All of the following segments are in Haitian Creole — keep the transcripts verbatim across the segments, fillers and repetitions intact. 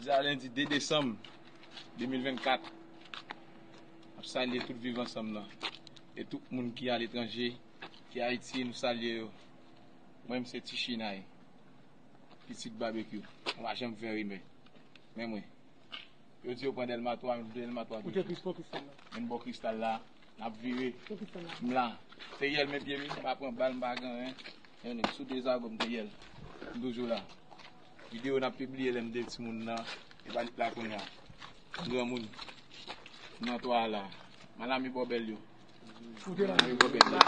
Jodi a lendi de desanm de mil vennkat. M ap salye tout Viv Ansanm nan. E tout moun ki aletranje, ki Ayiti, nou salye yo. Mwen, m se Ti Chinay, pitit Babekyou. Mwen pa janm fè rimè. Men mwen. Yo di yo pran Dèlma twa, men Dèlma twa toujou. Men bò Kristal la, n ap vire. M la. Se yèl men pye m, m pa pran bal, m pa gen anyen. Yon nèg sou de zago m te yèl. M toujou la. Videyo n ap pibliye lè m te timoun nan. E pa nèt la kounye a. M granmoun. M nan twa la. Malami bò bèl yo. Malami bò bèl yo.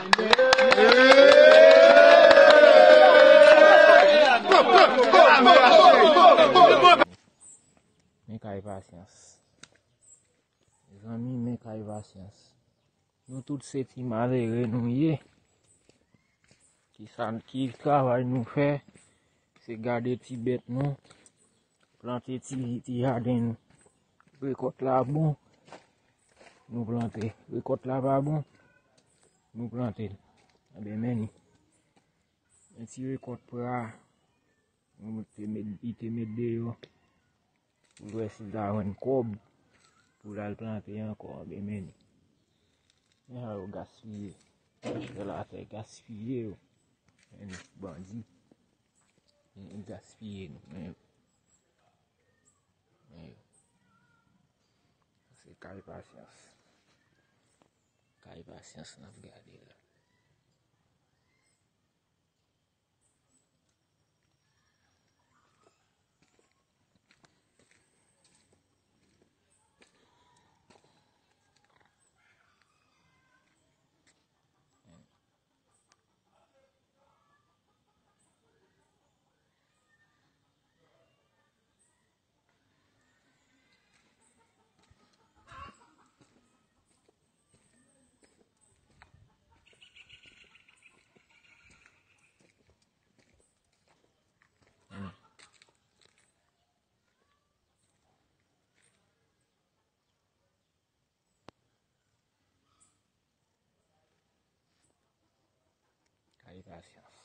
Men kay pasyans. Mezanmi, men kay pasyans. Nou tout se ti malere nou ye. Ki sa, ki travay nou fè, se gade ti bèt nou, plante ti, ti jaden nou. Rekòt la bon, nou plante. Rekòt la pa bon, nou plante. Ebyen, men ni. Men ti rekòt pra, nou te met, li te met deyò. Pou l wè si l ta jwenn kòb pou l al plante ankò, ebyen men ni. Men sa yo gaspiye. Yo fè latè gaspiye yo. Men ni bandi. Men yo gaspiye nou, men yo. Men yo. Se kay pasyans. Kay pasyans n ap gade la. Kay pasyans.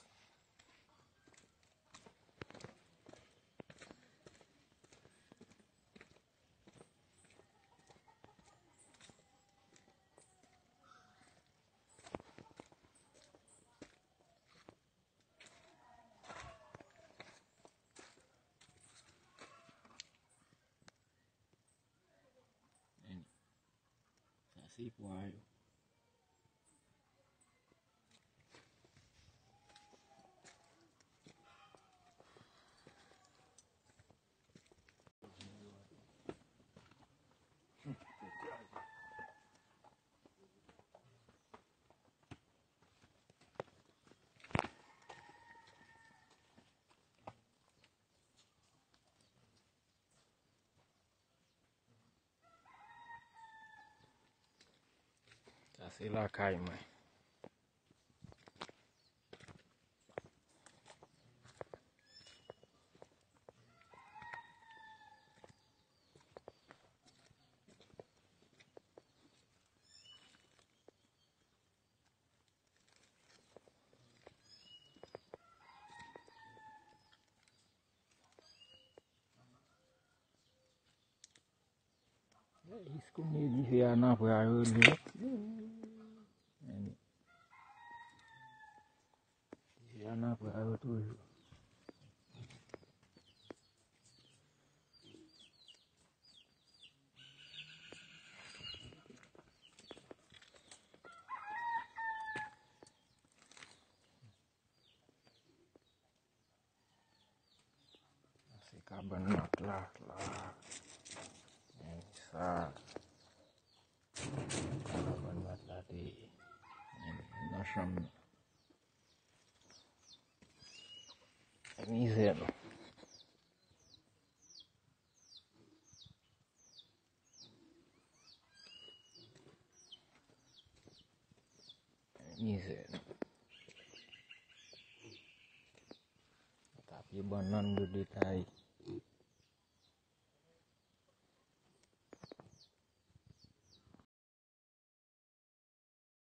Sa se pwa yo. Sa se lakay mwen. Jis kounye dife a nan pra yo li. Dife a nan pra yo toujou. Se kabann mat la, la. Men sa. Kabann mat la te ye. Men nan chanm nan. Mizè nou. Mizè. Tapye bannann yo detay.